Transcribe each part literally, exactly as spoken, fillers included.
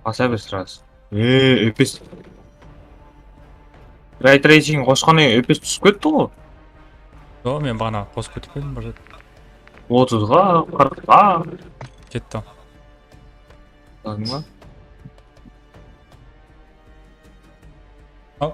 Basa ber sırası. Eee, F P S. Ray tracing qosqannan keyin F P S túsip ketti ǵoy. Yoq, men baǵana qosıp ketip edim bir zat. Otızǵa, qırıqqa. Ketti. Anladın ba? Al.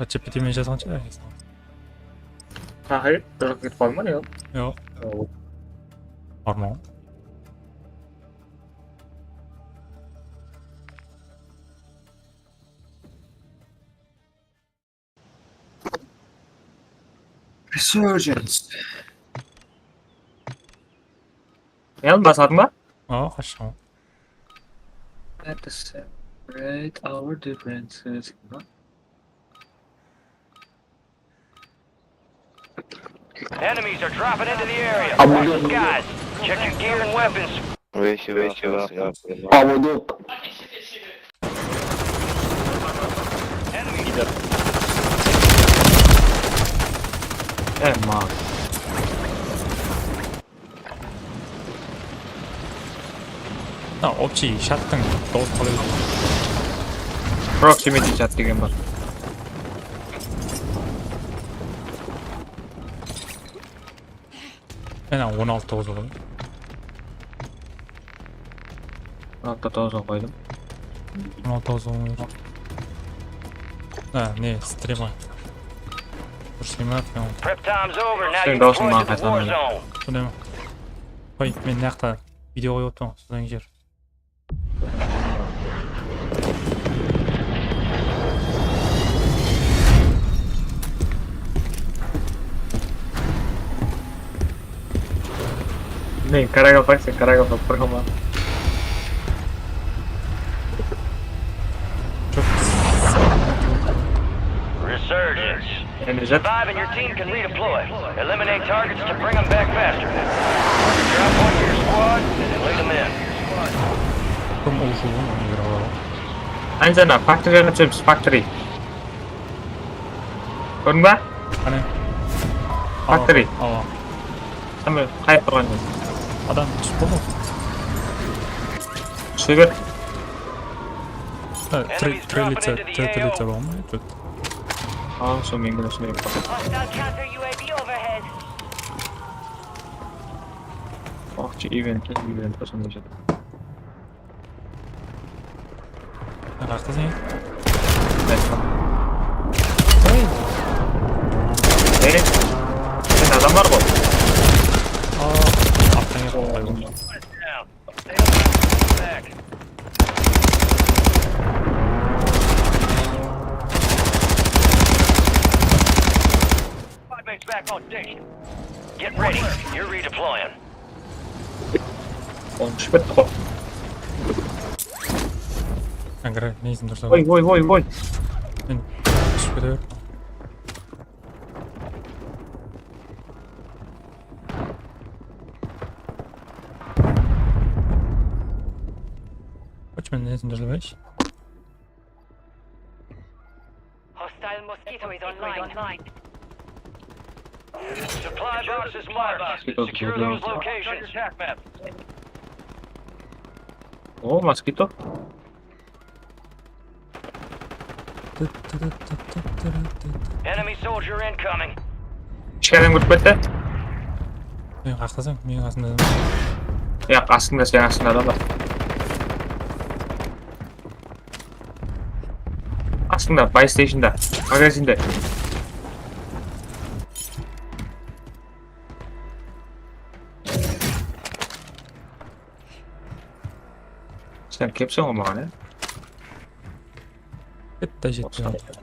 Chat G P T men jazǵan shıǵar. Tahir, bir ketip qaldı ma ne? Yoq. Yoq. Bar ma? Resurgence. Yaǵnıy basadıń ba? Awa, qashqan. Let us separate our differences. Enemies are dropping into the area. Watch the skies. Check your gear and weapons. Вещи, вещи, вещи. Паводок. Э, ма. Ha, общий chattıń dawıs qalay? Proximity chat degen bar. Mana on altı toǵız boldı. On altı toǵız qoydım. On altı toǵız boldı. Ha, ne, stream. Bir stream atpıyorum. Prep time's over. Now you can deploy to the war zone. Seniń dawısıń maǵan qaytarmaydı. Sonday ma? Qoy, men mına jaqta video qoyıp otırman, sozan jer. Ne, karaga baksın, karaga bak, bırakma. Resurgence. Endi jat. Survive and your team can redeploy. Eliminate targets to bring them back faster. Drop one for your squad and lay them in. Kim ulıwshı bolǵan, onı berip aladı. Aynı zamanda factoryge túsemiz, factory. Kórdiń ba? Qáne? Factory. Awa. Sen bir qayıp turǵan jer. Adam túsip qaldı ǵoy. Túse ber. Ha, tre-, trelitsa, tre-, trelitsa bar ma? Júr. Al, sol mende de sonday bar. Hostile counter U A V overhead. Oqçı event, event, sonday júr. Qaqta sen. Ey! Ey! Sen adam bar ǵoy. Aa, attan kelip qaldı. Squad mates back on station. Get ready. You're redeploying. Oy, túsip ketti ǵoy. Agar nesin dursa. Oy, oy, oy, oy. Men túsip kete ber. Qoyshı, men nesin dursa bereyinshi. Hostile Mosquito is online. Supply box is marked. Secure those locations. O, Mosquito. Enemy soldier incoming. Ishke adam kirip ketti. Meniń qastasam, meniń qasımda adam. Yoq, astında, seniń astında adam bar. Astıńda, buy stationda, magazinde. Sen kepseń ǵoy maǵan, ya? Bitta jetpey atır.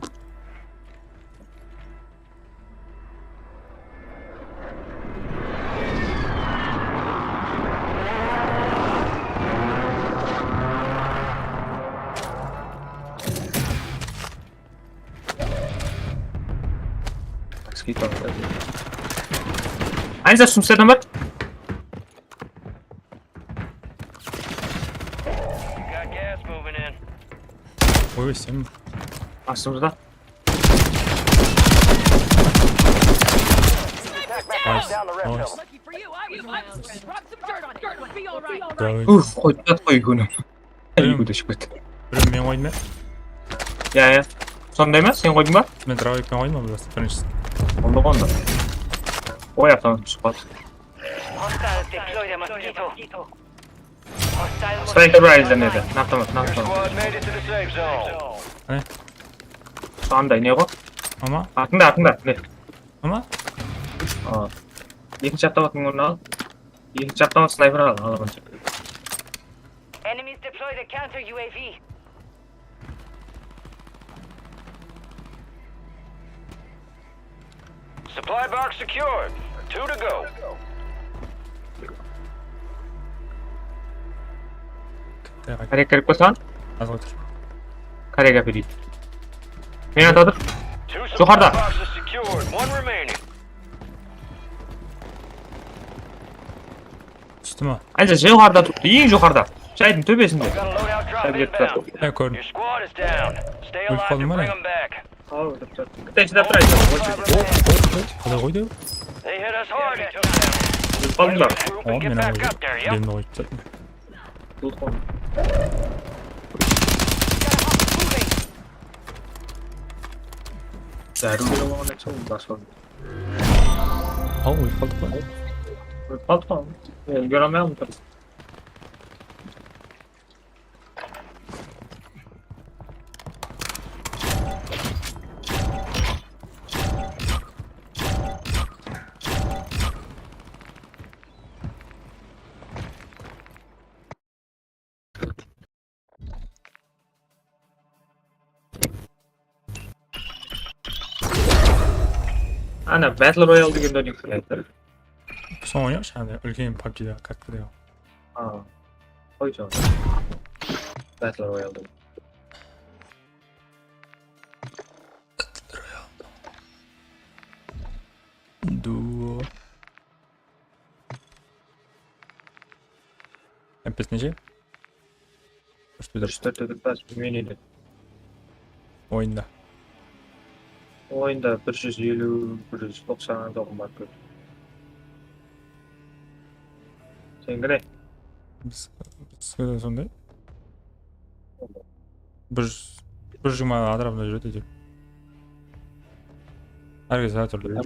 Aynısa sumsıdan bar. Got gas moving in. Oy, sen. Astımızda. Nice, nice. Lucky for you, I was drop some dirt on it. It'll be all right. Давай. Uf, qoydı, qoy, qoydı. Ey, bu da shıqıp ketti. Birew men qoydım ya? Ya, ya. Sonday ma? Sen qoydıń ba? Men drawaypen qoydım, birinshisi. Onda, onda. Oy, atam, shıqıp. Hostiles deploy the mosquito. Hostile mosquito. Sniper bar izlemedi. Naqtamat, naqtamat. Your squad made it to the safe zone. Qane? Sonday ne ǵo? Ama? Atıńda, atıńda. Ne? Ama? Aa. Ekinshi avtomattıń ornına al. Ekinshi avtomat, snayper al, al, al. Enemies deploy the counter U A V. Supply box secured. Two to go. Qárek kirip qalsań? Azır otır. Qárek ápeleydi. Men atadır. Joqarıda. Two supply boxes secured. One remaining. Tústi me? Aynısa joqarıda turıptı, eń joqarıda. Jaydıń tóbesinde. Got a loadout drop inbound. Há, kórdim. Your squad is down. Stay alive to bring them back. Ólip qaldı ma ne? Bitta shıdap tur, aytayın. Qalay qoydı? They hit us hard. Ólip qaldıńlar. Get back up there, yo. Elimdi qoyıp tastadım. Zárúr bolǵan edi, sol basqa. Aw, ólip qaldıq pa? Ólip qaldıq pa? Úlgere almay qaldım. Ana, Battle Royale degen oynaǵan. Soń oynayıq, jáne úlken pabjide kartka degen. A, qoy, soń. Battle Royale degen. Duo. F P S neshe? Úsh púdir. Úsh tórt tórt pas, bilmeydi. Oyında. Oyında bir júz eliw, bir júz toqsan toǵın bar kóp. Seniki ne? Biz, bizde de sonday. Bir júz, bir júz jigirma atrapında júredi, áytewir. Hár kez hár túrli.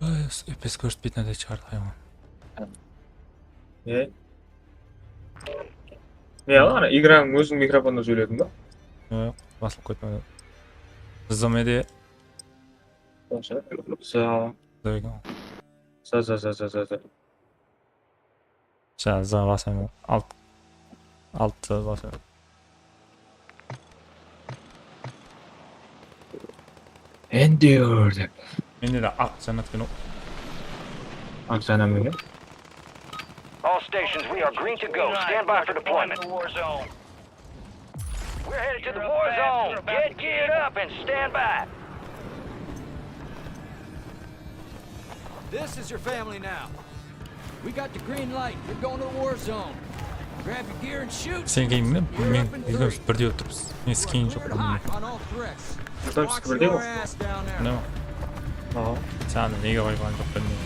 Ay, F P S kórsetpeytin ádette shıǵardı haywan. Ne? Ne, al, ana, igranıń óziniń mikrofonına sóylediń ba? Yoq, basılıp ketpedi. Zımede. Za. Za. Za, za, za, za, za, za. Za, za basaman. Alt. Alttı basaman. Endure dep. Mende de aq janat eken. Aq janat eken. All stations, we are green to go. Stand by for deployment. We're headed to the war zone. Get geared up and stand by. This is your family now. We got the green light. You're going to the war zone. Grab your gear and shoot. Sen keyin men, men ekewimiz birde otırmız. Men skin joq. You're hot on all threats. Adam sıkı birde mi? Mına ma? Aha. Sen nege qoyǵanın joq bilmeymen.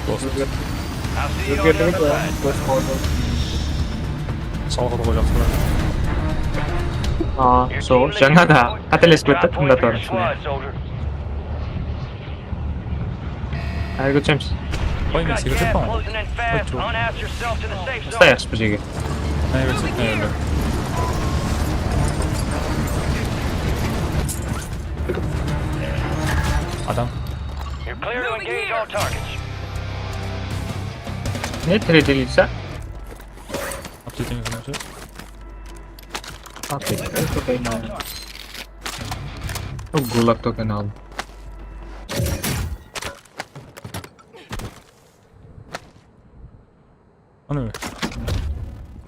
Dos. Ózgerdińiz be? Dos qoldı. Salǵıdı qoyjaqsız ba? Aa, sol. Jańa da qátelesip kettik, tıńdap turıp. Házir kótemiz. Qoy, men sekirip ketaman. Closing in fast. Unshayax bir jerge. Mına bersin, mına bersin. Adam. You're clear to engage all targets. Ne trade deysa? Apteken kırmızı. Apteken, kokain aldım. O, gulag token aldım. Ana be.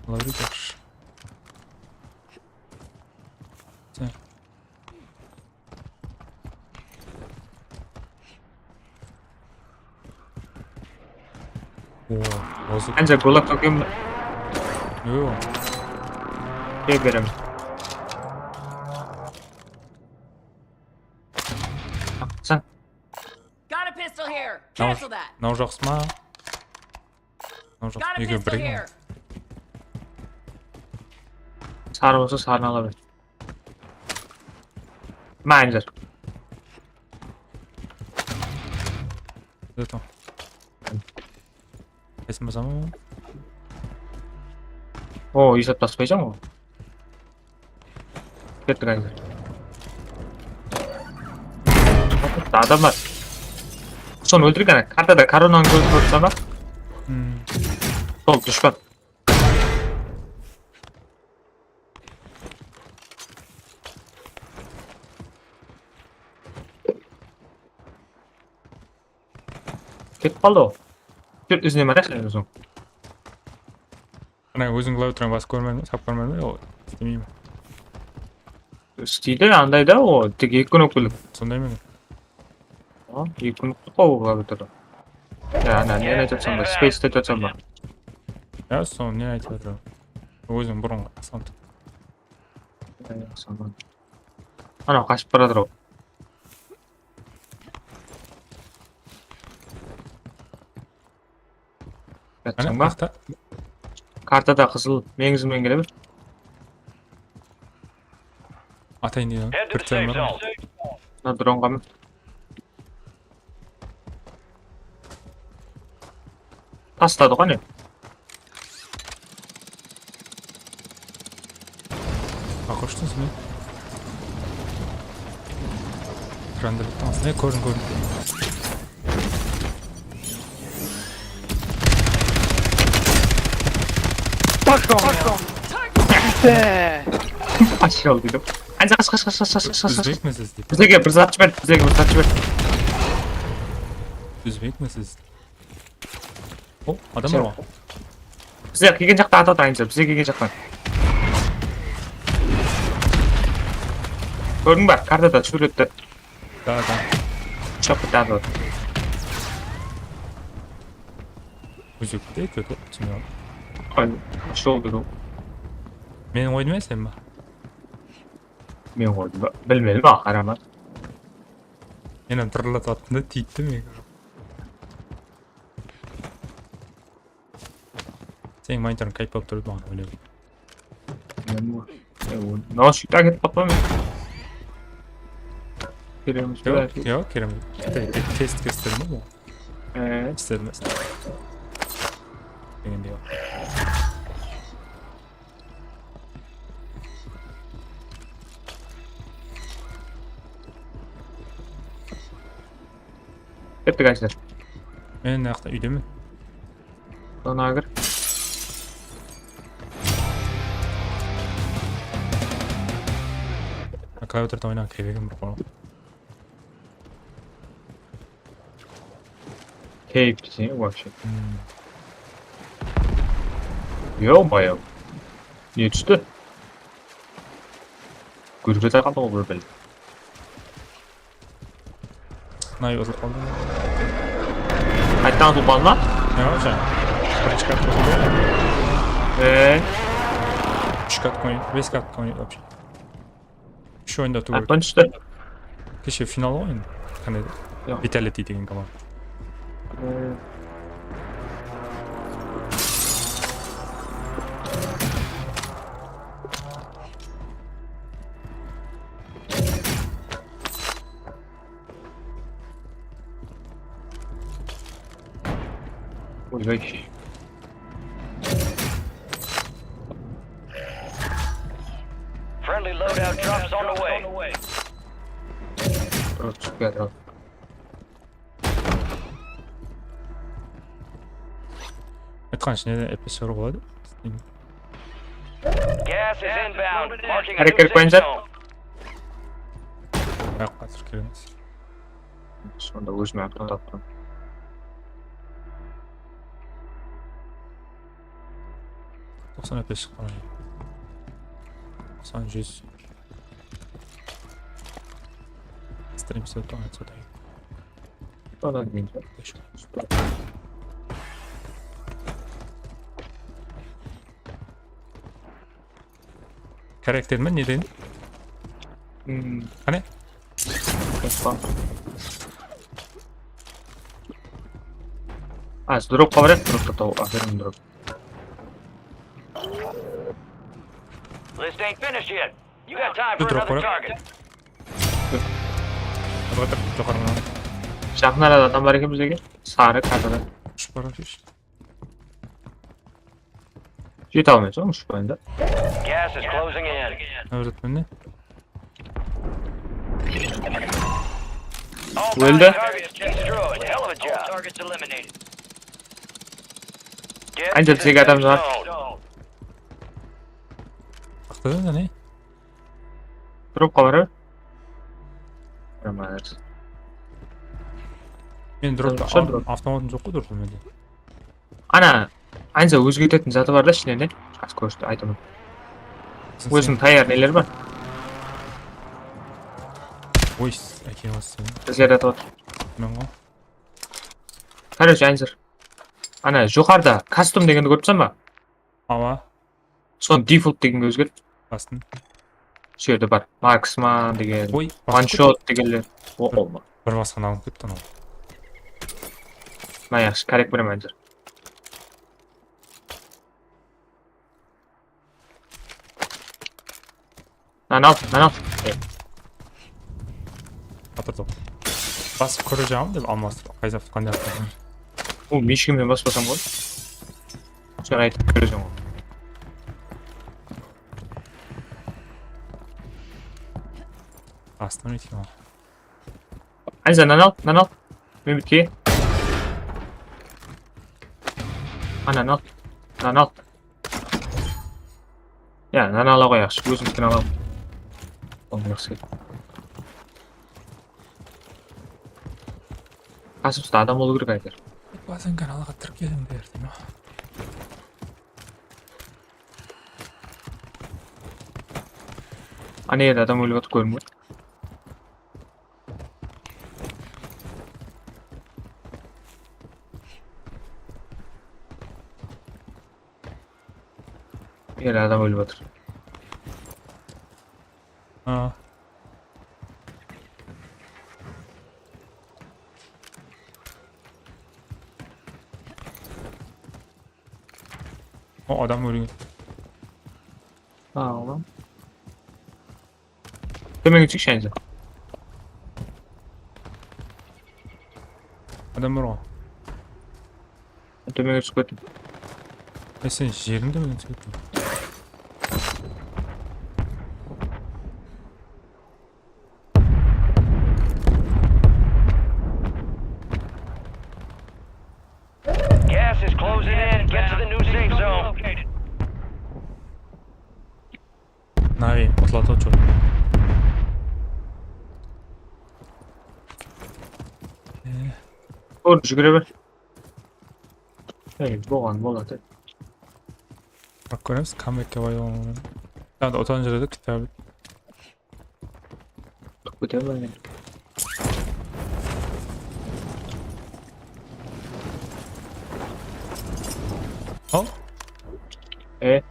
Alabilir. Sen. Oo, bozuk. Ancaq gulag token. Yoq. Ber, beremen. Sen. Got a pistol here. Cancel that. Mınaw jaqsı ma? Mınaw jaqsı. Got a pistol here. Sarı bolsa sarını ala ber. Mine. Zaten. Qaysı basam? O, esap taspaysań ǵoy. Kettik, ayda. Adamlar. Sonı óltireyik, ana. Kartada koronanı kórip, kórip tursań ba? Hmm. Sol, dushpan. Ketip qaldı ǵoy. Júr, izine barayıq, endi soń. Ana, óziń klaviaturań basıp kórmediń, sap kórmediń, ol islemey me? Isleydi, anday da, o, tek eki knopkalı. Sonday ma? A, eki knopkalı ǵoy klaviatura. Ya, ana, neni aytıp atırsań ba? Space aytıp atırsań ba? Ya, sonı ne aytıp atır? Óziń burınǵı asfalt. Ya, ya, sonı. Anaw qashıp baratır ǵoy. Qana, ba? Kartada qızıl, meniń izimnen kele ber. Atayın deydi. Head to the safe zone. Mına dronǵa mın. Tasladı ǵoy, ne? Aqırshtın sen. Krandı bitti. Ne, kórdim, kórdim. Pashol. Pashol dedim. Anca qash, qash, qash. Úzbekmisiz dep. Bizlerge bir zat jiber, bizlerge bir zat jiber. Úzbekmisiz? O, adam bar ǵoy. Bizler kelgen jaqta atıp atır, bizler kelgen jaqtan. Kórdiń ba? Kartada, súwrette. Da, da. Ushıp kete atıp atır. Úzbek te, kóte, túsine aldım. Ay, ushıp aldı ǵoy. Meniń oydım emes, sen ba? Men qoydım ba? Bilmedim, a, qarama. Men hám tırıllatıp attım da, tiydi meniń. Seniń monitorıń qayt bolıp turdı, maǵan oynap. Naushiktá ketip qaldım men. Keremiz. Yoq, yoq, keremiz. Test kestirdim ǵoy. Ee. Istedim, istedim. Degendey ǵoy. Kettik, áyshler. Men mına jaqta úydemen. Zonaǵa kir. Klaviaturada oynaǵan kebegim bir qol. Keyif deseń, вообще. Hmm. Ё-моё. Ne tústi? Gúrkirete qaldı ǵoy bir bel. Nay, utılıp qaldı. Qayttan utılıp qaldı ma? Ne bar sen? Birinshi kartka. Ee? Úsh kartka oynaydı, bes kartka oynaydı вообще. Úsh oyında tuwil. Aqpan tústi. Keshe final ǵoy endi. Qanday edi? Yoq. Vitality degen komanda. Ee. Friendly loadout drops on the way. Turıp shıqıp kiyatır. Aytqanınsha neden F P S boladı? Gas is inbound. Marking a new safe zone. Ayaqqa túsip kelemiz. Sonda ózime avto taptım. Toqsan F P S shıqqan. Toqsan, júz. Stream sotayın, sotayın. Bana deyince. Karakter mi? Ne dedin? Hmm. Qane? Qospa. A, dropqa barayıq, dropta taw, aferin drop. List ain't finished yet. You got time for another target. Joqarı, joqarı mına. Jaqın arada adam bar eken bizlerge. Sarı kartada. Ushıp baratırsız. Jete almayız, ushıp qoyıń da. Gas is closing in. Öwretpende. Óldi. Targets destroyed. Hell of a job. Targets eliminated. Get to the safe zone. Aqtadı da ne? Dropqa barıp. Nirmal. Men dropta avtomatım joq qo, dropta mende. Ana, Anza ózgertetin zatı bar da ishinen, ne? Az kórdi, aytaman. Óziniń tayar neleri bar. Oy, ákeye bastı. Bizler atıp atır. Men ǵo. Короче, Anzir. Ana, joqarıda custom degendi kóripseń ba? Awa. Sonı default degenge ózgert. Basın. Usı jerde bar. Marksman degen, one shot degenler. O, olma. Bir basqanı alıp ketti anaw. Mına yaqshı, kárek beremen házir. Mınanı al, mınanı al. Atırdı. Basıp kóreceğim dep almastır. Qayzap qanday atırdı. Bul mishka menen baspasam ǵoy. Sen aytıp kóreceğim ǵoy. Astım eken. Ayza, nan al, nan al. Men bitke. Ana, nan al. Nan al. Ya, nan ala qoyayıqshı, ózimizden alamız. Oǵan jaqsı. Qasımızda adam bolıw kerek, Ayzer. Bazen kanalǵa tirkeliń der, deymen. Ana jerde adam ólip atır, kórdim ǵoy. Jerde adam ólip atır. Ha. O, adam ólgen. Sağ olun. Tómenge túseyikshi, Ayzer. Adam bar ǵoy. Tómenge túsip kettim. E, sen jerińde men túsip kettim. Gas is closing in. Get to the new safe zone. Navi, otladı, chot. Dur, júgire ber. Ey, bolǵan boladı. Bak, kóremiz, comeback-ke baylanılı. Hadi otan júredi, kitap. Kútemen men. Al. E?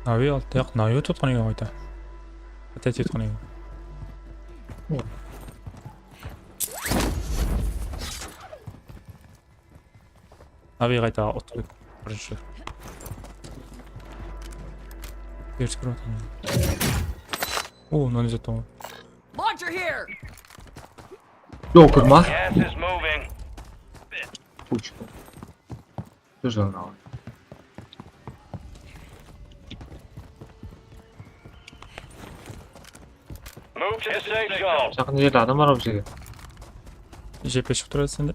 Navi al, tayaq, Navi tutqan eken qayta. Qayta tutqan eken. Navi qayta otır. Birinshi. Ertesi kúni otır. O, mınanı izlettim ǵoy. Launcher here! Joker ma? Gas is moving. Puch. Júz on al. Move to the safe zone. Jaqın jerde adam bar bizge. Jep shıǵıp turadı sende.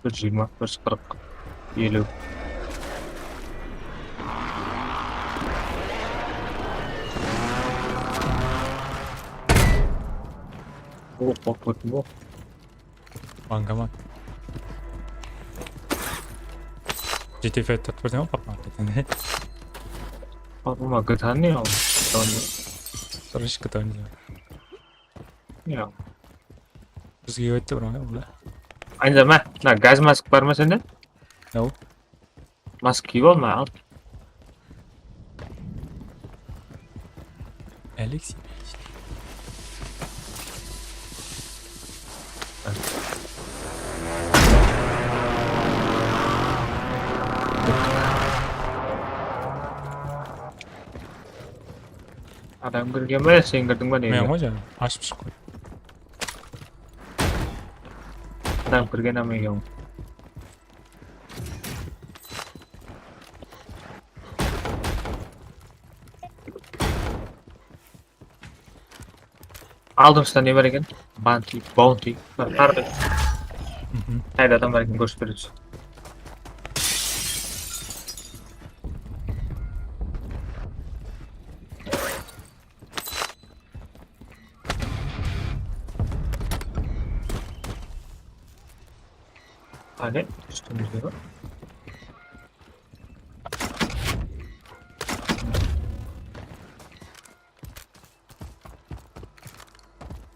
Bir jigirma, bir qırq, eliw. Oh, oh, oh, oh. Bankomat. G T A besh tartıp berseńiz, papma. Papma, G T A ne al? Sırış G T A oynadı. Ya. Bizge ayttı bir oy, bula. Aynı zaman, mına gaz mask bar ma sende? Yok. Mask kiyip al, mına al. Alex. Adam kirgen be, sen kirdiń be? Men endi ǵoy, janım, ashıp shıǵıp qoy. Adam kirgen, ama eken. Aldımızda ne bar eken? Bounty, bounty. Bar, bar. Mhm. Qayda adam bar eken, kórsetip beredi. Qáne, ústimizde bar.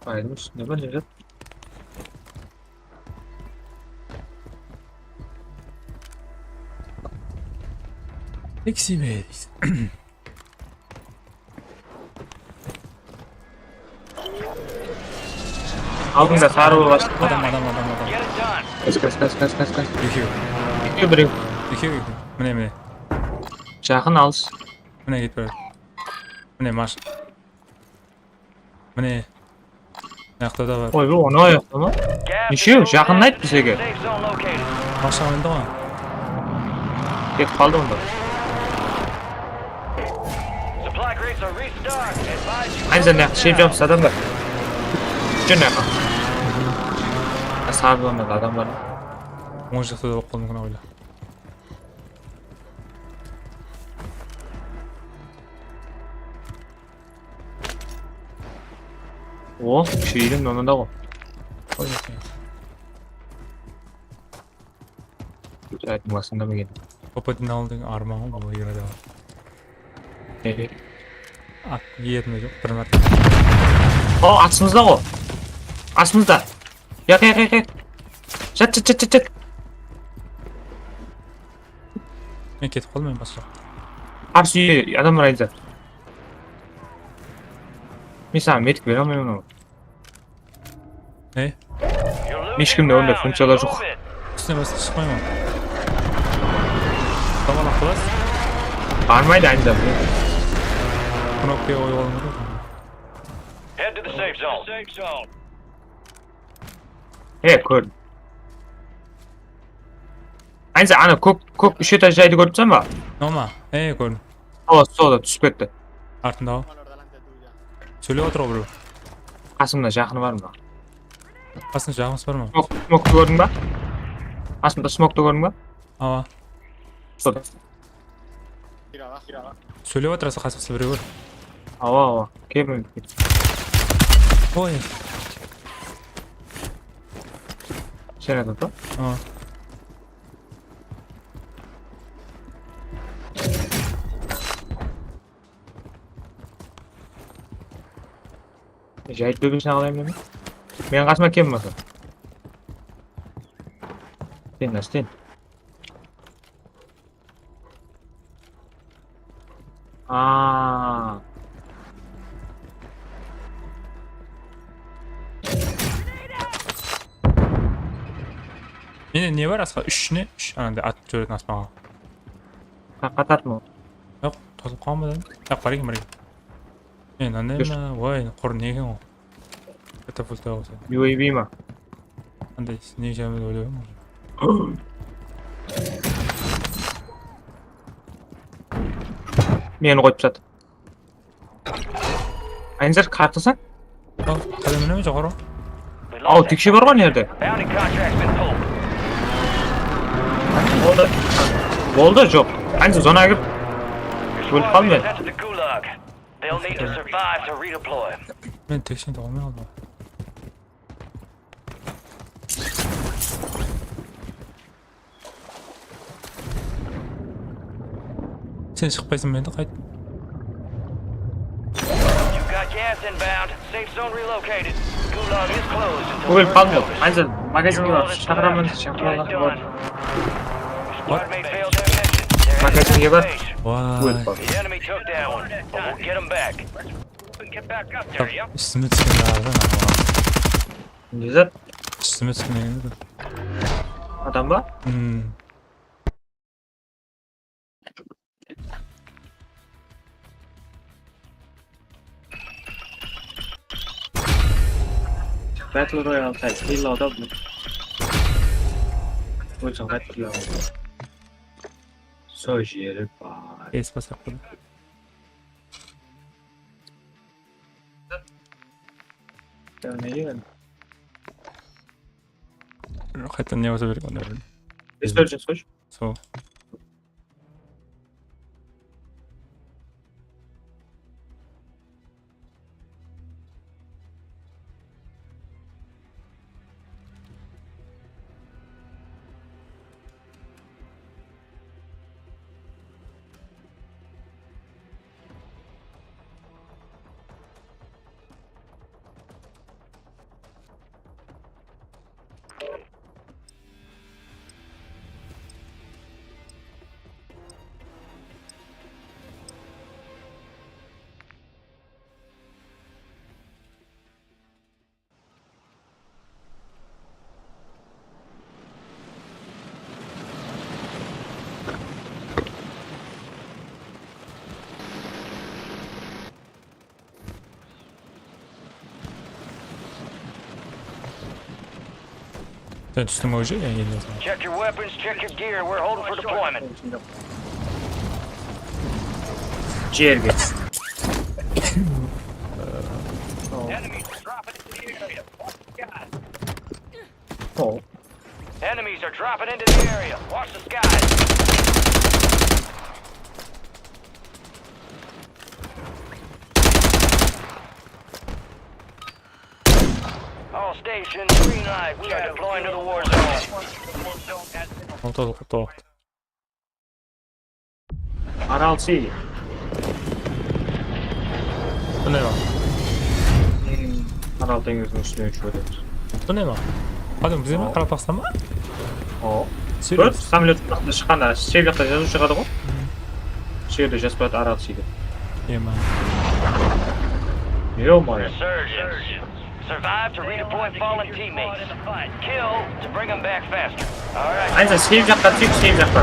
Aydım ústinde bar, ne zat? Eksibe deysiz. Aldıńda sarı bolıp ashıp. Adam, adam, adam, adam. Get it done. Kaç, kaç, kaç, kaç, kaç, kaç. Ekew. Ekew, birew. Ekew, ekew. Mine, mine. Jaqın, alıs. Mine, ketip baradı. Mine, mash. Mine. Mıyaqta da bar. Oy, bu onı ayaqta ma? Neshew? Jaqınlaydı bizege. Mashina mindi ǵoy. Ketip qaldı onda. Aynı sen mıyaqta shep jamsız adam bar. Júr mıyaqqa. Sarı bolmadı adam bar. Oń jaqta da bolıp qalıwı múmkin, oyla. O, kishireydim, mında ǵo. Qoy, ekew. Jaydıń basında ma eken? Opatın al degen arman ǵo, bul jerde bar. Nege? At, erinde joq, bir márte. O, astımızda ǵo. Astımızda. Yaq, yaq, yaq, yaq. Jat, jat, jat, jat, jat. Men ketip qaldım, men basqa. Qarsı úyde adam bar, Ayza. Men saǵan medik bere almayman oǵan. Ne? Hesh kimde onday funkciyalar joq. Ústine basıp shıqpayman. Tamam, aqlas. Barmaydı, Ayza. Knopkaǵa qoyıp alınǵan. Head to the safe zone. E, kórdim. Ayza, ana kók, kók úsh etaj jaydı kóripsen ba? Noma? E, kórdim. Sol, sol, túsip ketti. Artındaǵı. Sóylep atır ǵoy birew. Qasımda jaqını bar ma? Qasımda jaqınısı bar ma? Smok, smoktı kórdiń ba? Qasımda smoktı kórdiń ba? Awa. Sol. Sóylep atır, asa qasıqsı birew bar. Awa, awa. Kelmedi. Oy. Sen aytıp pa? Awa. Jayt dóbesine qalayın men. Meniń qasıma kelmese. Sen, sen. Aa. Mende ne bar, Asqar? Úsh ne? Úsh, ananday atıp jiberetin aspanǵa. Taqqa tartma. Joq, tozıp qalma dedim. Joq, bar eken, bar eken. Men anday ma? Oy, qur ne eken ol? Katapulta bolsa. U A V ma? Qanday, ne jaman oylap. Meni qoyıp taslat. Aynzar, kartasań? Al, qálemine me joqarı? Al, tekshe bar ǵoy mına jerde. Bounty contract's been pulled. Boldı. Boldı, joq. Aynzar, zonaǵa kir. Ólip qalma. Sent to the Gulag. They'll need to survive to redeploy. Men teksheni tawalmay qaldım. Sen shıqpaysań, men de qayt. You've got gas inbound. Safe zone relocated. Gulag is closed until further notice. Ólip qaldım. Aynzar, magazinge bar. Shaǵıraman, shaǵıraman. Squad mate failed their mission. Magazinge bar. Ólip qaldım. The enemy took that one, but we'll get 'em back. Get back up there, yeah? Ústime túsken adam. Ne zat? Ústime túsken edi. Adam ba? Hmm. Battle Royale tayp, hıyla da bu. Ózin qayt hıyla. Sol jeri bar. Es basaq. Ya, ne degen? Qaytadan ne bolsa berek onda. Resurgence qoyshı. Sol. Sen tústiń уже, ya endi? Check your weapons, check your gear. We're holding for deployment. Jerge. Enemies are dropping into the area. Watch the skies. Oh. Enemies are dropping into the area. Watch the skies. All stations, green light. We are deploying to the war zone. Oltı, oltı, oltı. Aral Sea. Bu ne lan? Hmm, Aral teńiziniń ústine ushıp ótedi. Bu ne lan? Qádim, bizde me? Qaraqalpaqstan ba? O. Serious? Kór, samolyot waqtında shıqqanda, shep jaqta jazıw shıǵadı ǵoy. Sol jerde jazıp qoyadı Aral Sea dep. Ema. Ё-моё. Resurgence. Survive to redeploy fallen teammates. Kill to bring 'em back faster. All right. Aynzar, shep jaqqa túseyik, shep jaqqa.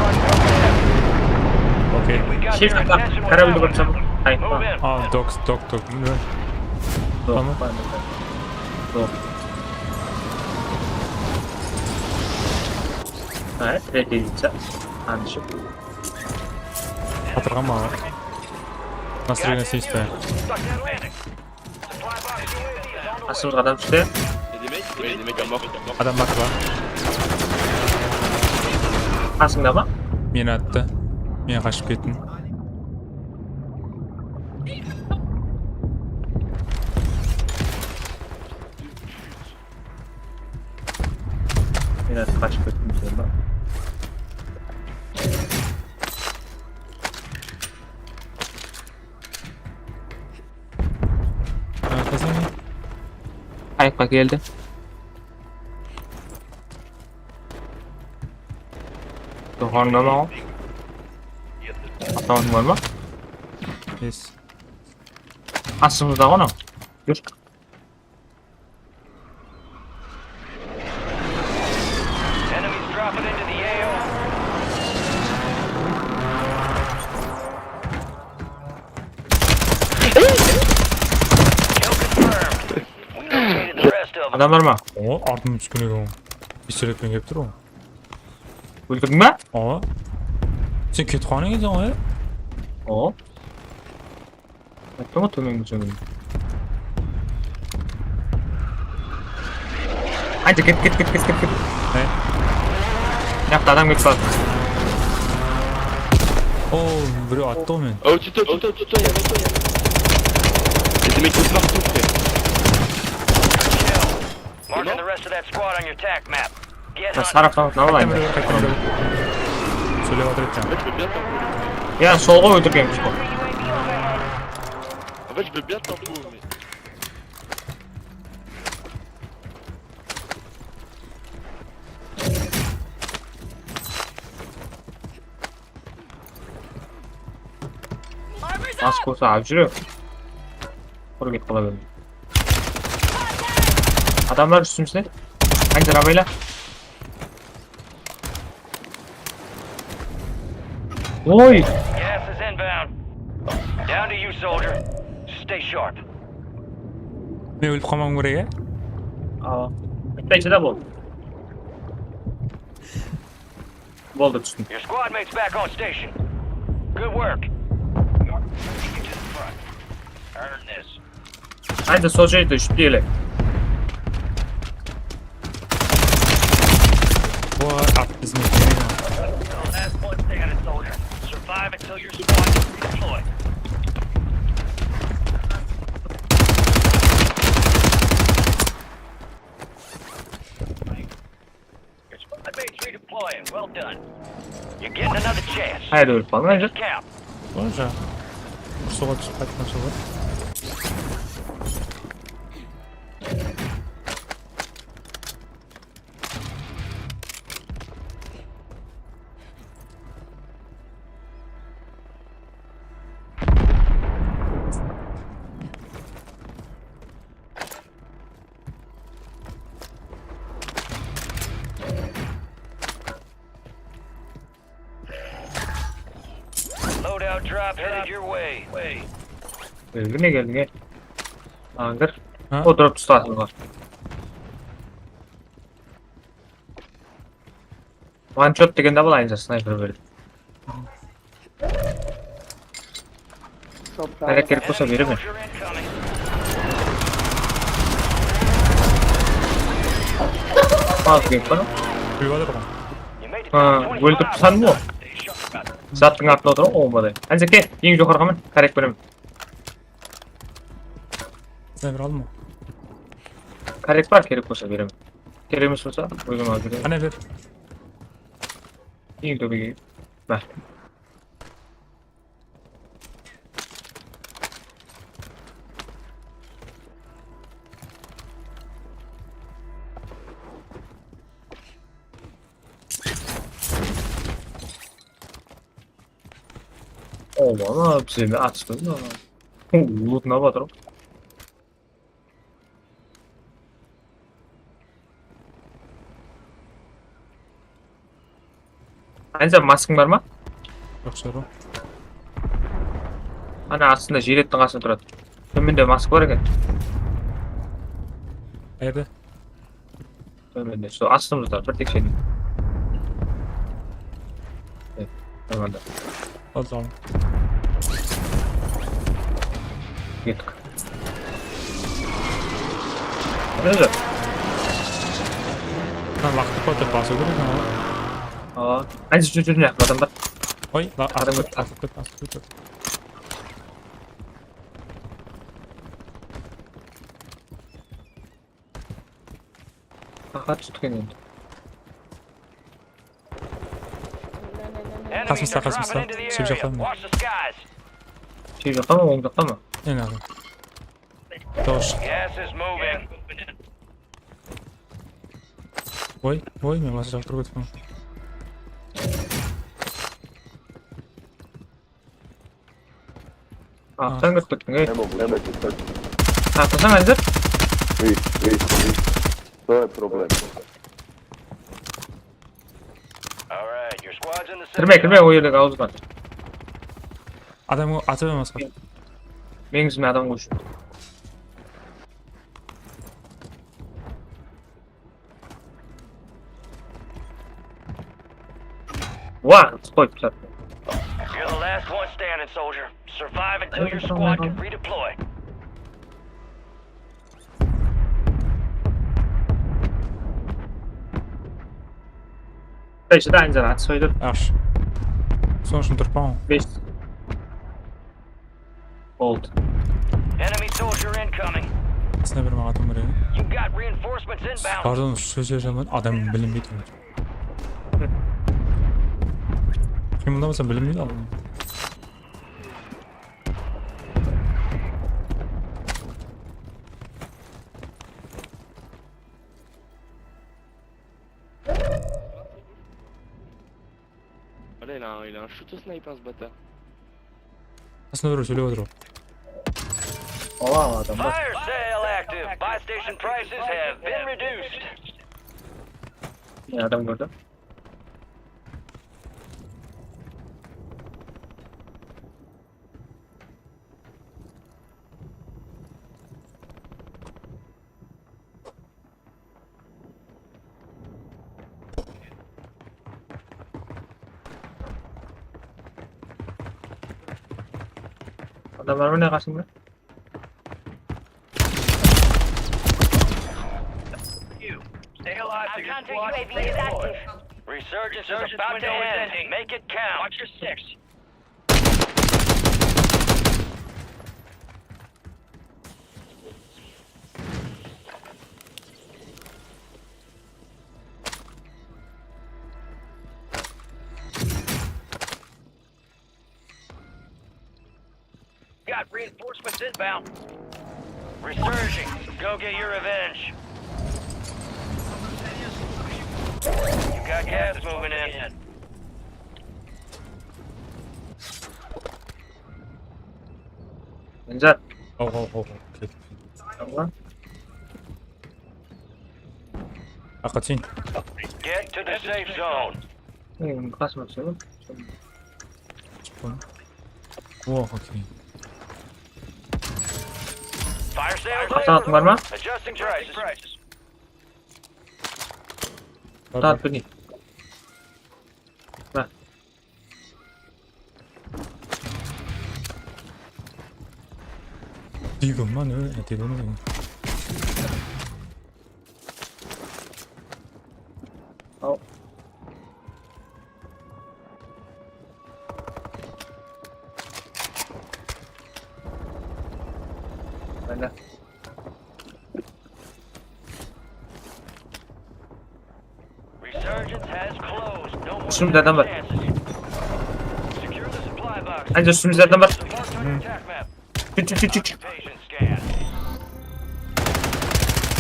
Okey. Shep jaqqa korobldi kórip tursań. Move in. A, dok, dok, dok. Dok. Tamam. Dok. Ha, tredje editsiya. Anıshıp. Atırǵan maǵan. Настроение seyispe. Astımızǵa adam tústi. Ne demek? Ne demek, amok? Adam atı bar. Qasıńda ma? Meni attı. Men qashıp kettim. Men qashıp kettim sen ba? Qasıń? Qayıqqa keldi. Joqarında ma? Atawanıń bar ma? Yes. Astımızda ǵoy mınaw. Júr. Enemies dropping into the A O. Kill confirmed. We located the rest Adam bar ma? O, artımnan túsken eken. Pistoletpen kelip tur ǵoy. Óldirdiń ba? Awa. Sen ketip qalǵan ekenseń ǵoy, ya? Awa. Ayttım ǵoy, tómenge túsemiz. Ayda, ket, ket, ket, ket, ket, ket. Ne? Mıyaqta adam ketip atır. O, birew attı ǵoy meni. Oh, что-то, что-то, что-то, я нашёл, я нашёл. Если мне не знал, то что? Marking the rest of that squad on your tac map. Get hunting. Sarı qanat alayın. Qayttan bir, qayttan bir. Sóylep atır eken. Ya, sol ǵoy óltirgenimiz ǵoy. Вы же, ребята, будете. Mask bolsa alıp júre. Qurı ketip qala berme. Adamlar ústimizde. Qanday abayla. Oy! Gas is inbound. Down to you, soldier. Stay sharp. Men ólip qalmawım kerek, ya? Aa. Bitta ishida bol. Boldı, tústim. Your squad mate's back on station. Good work. Earn this. Ayda sol jerde úsh ele. What? At bizni. Last one standing, soldier. Survive until your squad is redeployed. Your squad mate's redeploying. Well done. You're getting another chance. Qayerde ólip qaldıń, Ajır? Count. Boyınsha. Suwǵa túsip qaytqan suwǵa. Loadout drop headed your way. Belgine geldi, gel. Angır. Ha? O drop tutasın bar. One shot degende bul, aynısı snayper berdi. Hárek kerek bolsa beremen. Al, kep bana. Kúyip atır ǵoy. Ha, óltirip tasladım ǵoy. Zattıń artında otır ǵoy, ombada. Házir kel, eń joqarıǵa min, kárek beremen. Snayper aldım ǵoy. Kárek bar, kerek bolsa beremen. Kerek emes bolsa, ózim alıp beremen. Qáne ber. Eń tóbege. Bar. Oba, ana bizlerge atıştı. Ulutına batırıp. Anza, maskıń bar ma? Joq, sorry. Ana, astında jilettiń qasında turadı. Tómende maska bar eken. Qayerde? Tómende, sol astımızda, bir teksheniń. E, tómende. Al, tamam. Kettik. Ózi. Mına laqtı qoyıp basıw kerek, mına. Aa, házir júr, júr, mına jaqta adam bar. Oy, la-, adam asıp ket, asıp ket, asıp ket. Qaqa túsken endi. Qasımızda, qasımızda. Shep jaqta mına. Shep jaqta ma, oń jaqta ma? Endi aǵa. Dawıs shıqtı. Oy, oy, men basqa jaqqa turıp ketipten. Attan kirip kettiń, ey. Atlasań, Anzir. Wait, wait, wait. Давай, проблема. Kirme, kirme, o jerdegi awızdan. Adam atıp emas pa? Meniń izime adam qoyshı. Waqıt qoyıp tattı. You're the last one standing, soldier. Survive until your squad can redeploy. Taysha da aynzara atı soydı. Ash. Sonıń ushın turıppan ǵoy. Bes. Oldı. Enemy soldier incoming. Qasına bir maǵan atım bar edi. You got reinforcements inbound. Pardon, sóz jaman adam bilinbeydi. Qıymıldamasa bilinbeydi adam. Allez, il a, il a un shoot au snipe, hein, ce bâtard. Qasında birew sóylep atır ǵoy. Awa, adam bar. Fire sale active. Buy station prices have been reduced. Ne adam kórdi? Adamlar mı ne qasında? Stay alive till your squad is redeployed. Resurgence is about to end. Make it count. Watch your six. Got reinforcements inbound. Resurging. Go get your revenge. You got gas moving in. Enzat. Haw, haw, haw, haw. Ketip. Tamam. Aqqa túseyin. Get to the safe zone. Ey, bunı qasıma túsedi. Çıqtım. O, okey. Fire sales Qasa atın bar ma? Adjusting prices. Tat bilmeyim. Bak. Deagle ma, ne? Deagle ma? Al. Bende. Resurgence has closed. No more Shunda adam bar. chances. Secure the supply box. Anca üstümizde adam bar. Marked on your attack map. Tut, tut, tut, tut. Patient scan.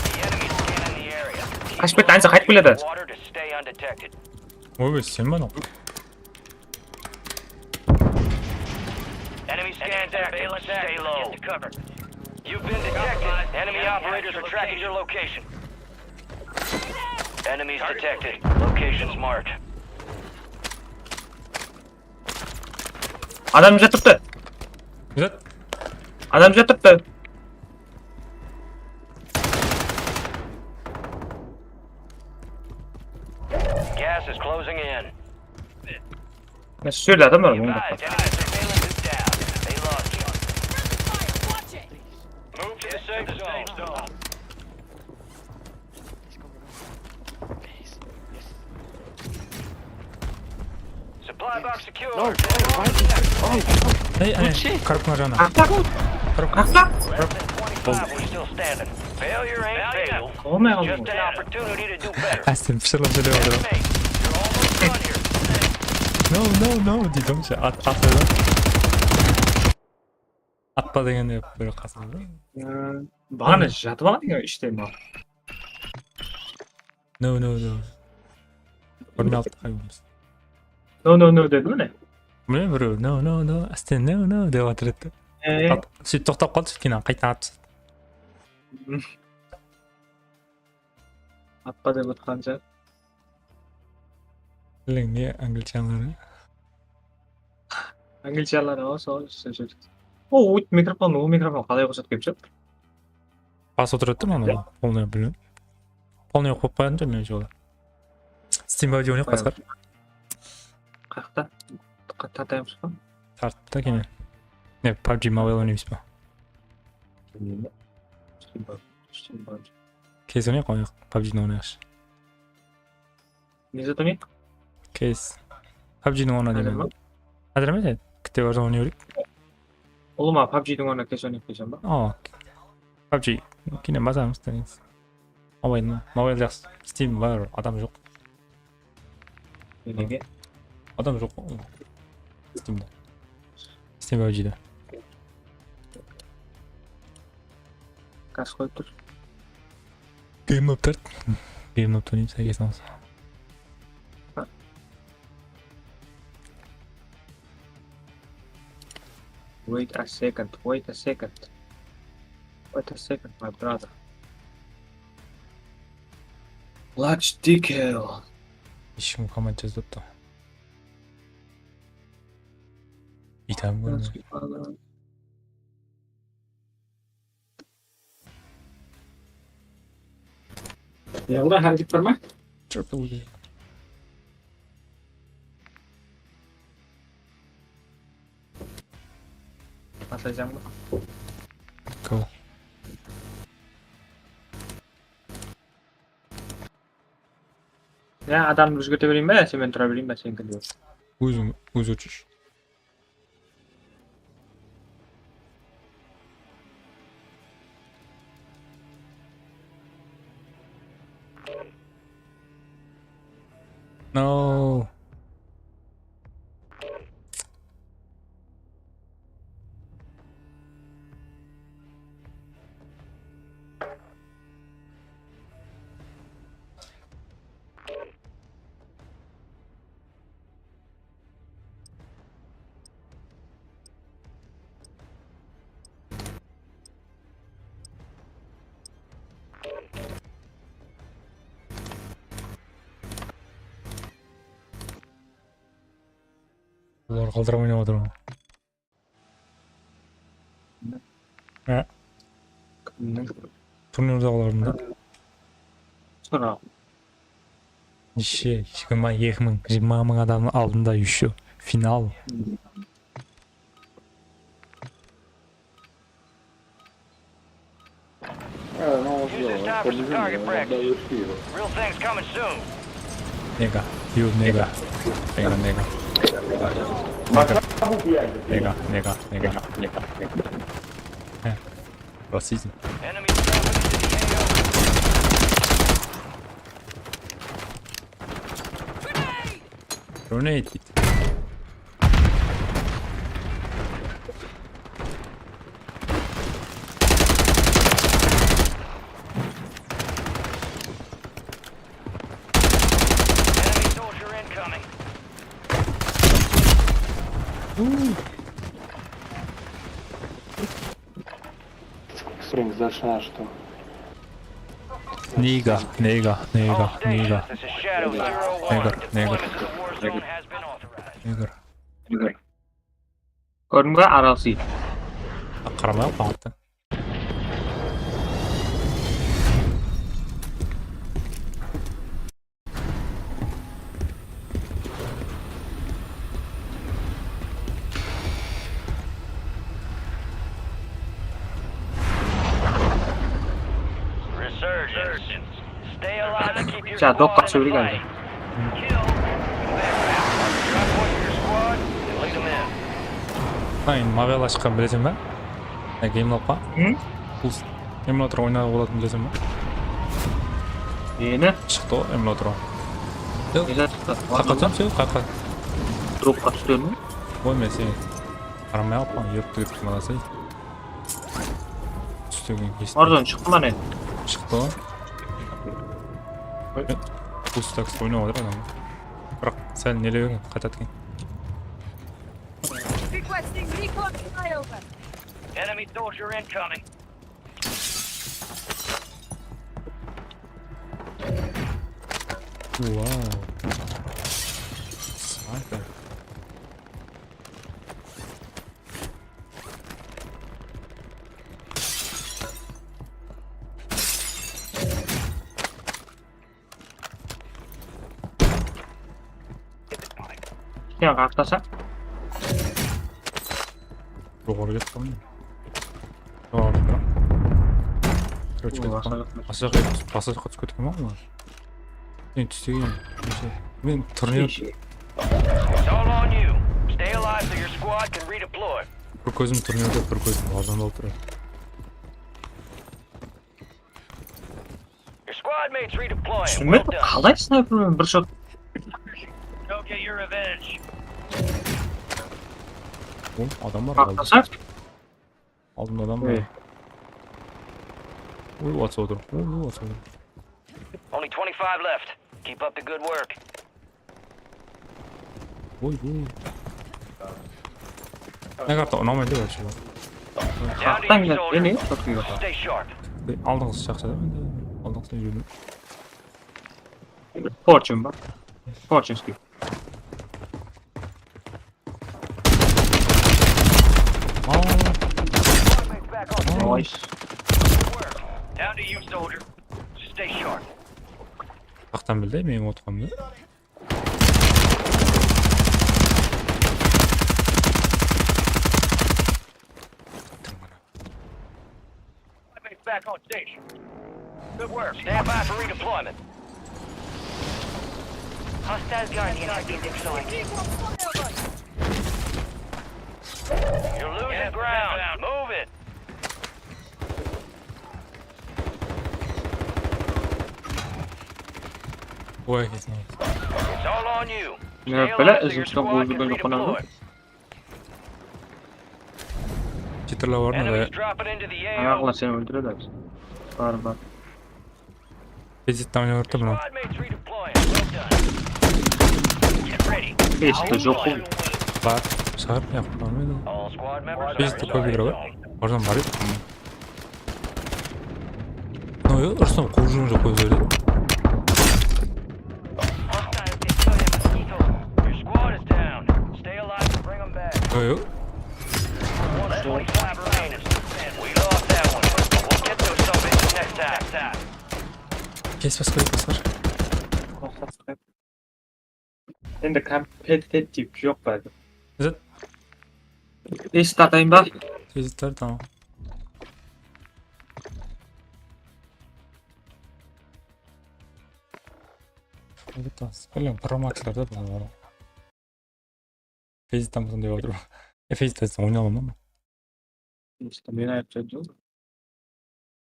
The enemy scanning the area. Qashıp ketti, anca qaytıp keledi. Water to stay undetected. Oy, sen bana. Enemy scans active. Stay low. Get to cover. You've been detected. Enemy operators are tracking your location. Enemies detected. Locations marked. Adam jatırıptı. Güzel. Adam jatırıptı. Gas is closing in. Ne süreli adam var bunda. Advised, enemy surveillance is down. They lost you. Move to the safe zone. Supply box secure. Ey, ey, karıpma jana. Aqlaq. Aqlaq. Less than twenty-five, we're still standing. Failure ain't fatal. Olmay qaldı. Just an opportunity to do better. Ásten pıshırlap júre atır. Hey, you're almost done here. No, no, no deydi ǵoy, at, at dedi. Atpa degende bir qasırdı. Bana jatıp aldı ya işte ma. No, no, no. Burın aldı qaybımız. No, no, no dedi mi ne? Mine birew no, no, no, ásten no, no dep atır edi. Ee, At, sóytip toqtap qaldı, sóytken qayta at. Atpa dep atqanca. Bildiń ne anglicianları. Anglicianlar o sol işte. O, mikrofon, o mikrofon qalay qosat kelip shıqtı? Bas otırdı da mına polnıy bilmem. Polnıy qoyıp qoyadın men jolı. Steam audionı yoq basqar. Tartayıq pa? Tarttı kene. Ne, PUBG Mobile oynaymız ba? Bilmeymen. Kes oynayıq, oynayıq. PUBG'ni oynayıqshı. Ne zat oynayıq? Kes. PUBG'ni oyna deymen. Házir ma? Házir emes, kite barsa oynay bereyik. Ulıwma PUBG'diń ornına kes oynayıq deyseń ba? Aa. PUBG. Keyin basamız, tanıyız. Mobile ma? Mobile jaqsı. Steam bar, adam joq. Nege? Adam joq ǵoy. Steamda. Steam PUBG'da. Gaz qoyıp tur. Game Loop tart. Game Loop oynayıq, sázge salsa. Wait a second, wait a second. Wait a second, my brother. Large decal. Hesh kim komment jazıptı. Itam kórmey. Yalda háreket bar ma? Triple kill. Atlaysań ba? Go. Ya, adamdı ózgerte bereyin ba, sen men tura bereyin ba, seniki de? Óziń, ózi ótshi. No. Bular qaldıramay oynap atır ǵoy. Há. Kimniń? Turnirdaǵılardıń da. Soraw. Neshe, jigirma eki mıń, jigirma mıń adamnıń aldında ещё final. Use this time for some target practice. Real thing's coming soon. Nega, you nega. Nega, nega. Nega, nega, nega. Há, rasizm. Enemy dropping into the A O. Grenade deydi. Enemy soldier incoming. Блин, зашла, что? Nega, nega, nega, nega. This is Shadow zero one. Nega, nega. Deployment to the war zone has been authorized. Nega. Kórdiń ba, Aral Seyit? Qaramay-aq maǵan. Resurgence. Stay alive and keep your squad in the fight. Kill. Drop point for your squad and lead 'em in. Ayın, Mavela shıqqan bileseń ba? Ya, Game Loop pa? Hı? Boost. Emulator oynawǵa bolatın bileseń ba? Neni? Shıqtı ǵoy emulator. Neden shıqtı? Qaqqa túsem, sen qaqqa. Dropqa túsedi me? Oy, men sen qaramay alıppan, yurıptı ketip malasań. Tústegen kes. Warzone shıqtı ma ne? Shıqtı ǵoy. Oy. Boost tak oynap atır adam. Biraq sál nelew eken, qaytadı eken. Requesting recon flyover. Enemy soldier incoming. Wow. Sniper. Sen qartasa? Joqarı ketip qaldım. Joqarı ketip qaldım. Короче, ketip qaldım. Basqa jaqqa, basqa jaqqa túsip ketken ba bunlar? Men túsegen. Men turner. It's all on you. Stay alive so your squad can redeploy. Bir kózim turnerde, bir kózim bazanda otır. Your squad mates redeploying. Well done. Túsinbedim, qalay snaypermen bir shot. Go get your revenge. Ol adam bar aldı. Paqtasa? Aldında adam bar. Oy, atıp otır. Oy, atıp otır. Only twenty-five left. Keep up the good work. Oy, oy. Ne karta unamaydı вообще. Down to you, soldier. Stay sharp. Aldınǵısı jaqsı da endi. Aldınǵısına júrdim. Fortune bar. Fortune skip. Nice. Down to you, soldier. Stay sharp. Qaqtan bildi meniń otqanımdı. Back on station. Good work. Stand by for redeployment. Hostile Guardian has been deployed. You're losing ground. Move it. Oy, kesin. It's all on you. Stay alive so your squad can redeploy. Cheaterlar bar mı? Enemies dropping into the A O. Ayaqlar seni óltiredi. Bar, bar. Bezittan oynap atır mına. Squad mates redeploying. Well done. Get ready. Besti joq ol. Bar, shıǵar, yaqın barmaydı. All squad members. Bezittan kóp bar. Oradan bar edi. Noy, Rustam, quwıp júrgen joq, ózleri. Your squad is down. Stay alive and bring 'em back. Noy. One twenty-five remaining. We lost that one. We'll get those some bitches next time. Kes basqa, kes basqa. Endi kompetitiv joq pa? Zat. Esit atayın ba? Esit tar, tamam. Endi tas. Bilmem, promakslar da bunlar. Fezittan bolsam dep atır. E, Fezittan oynay alaman ba? Fezittan men aytıp atırman.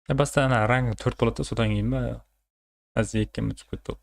E, basta ana rang tórt boladı da, sodan keyin ba? Házir ekige túsip ketti.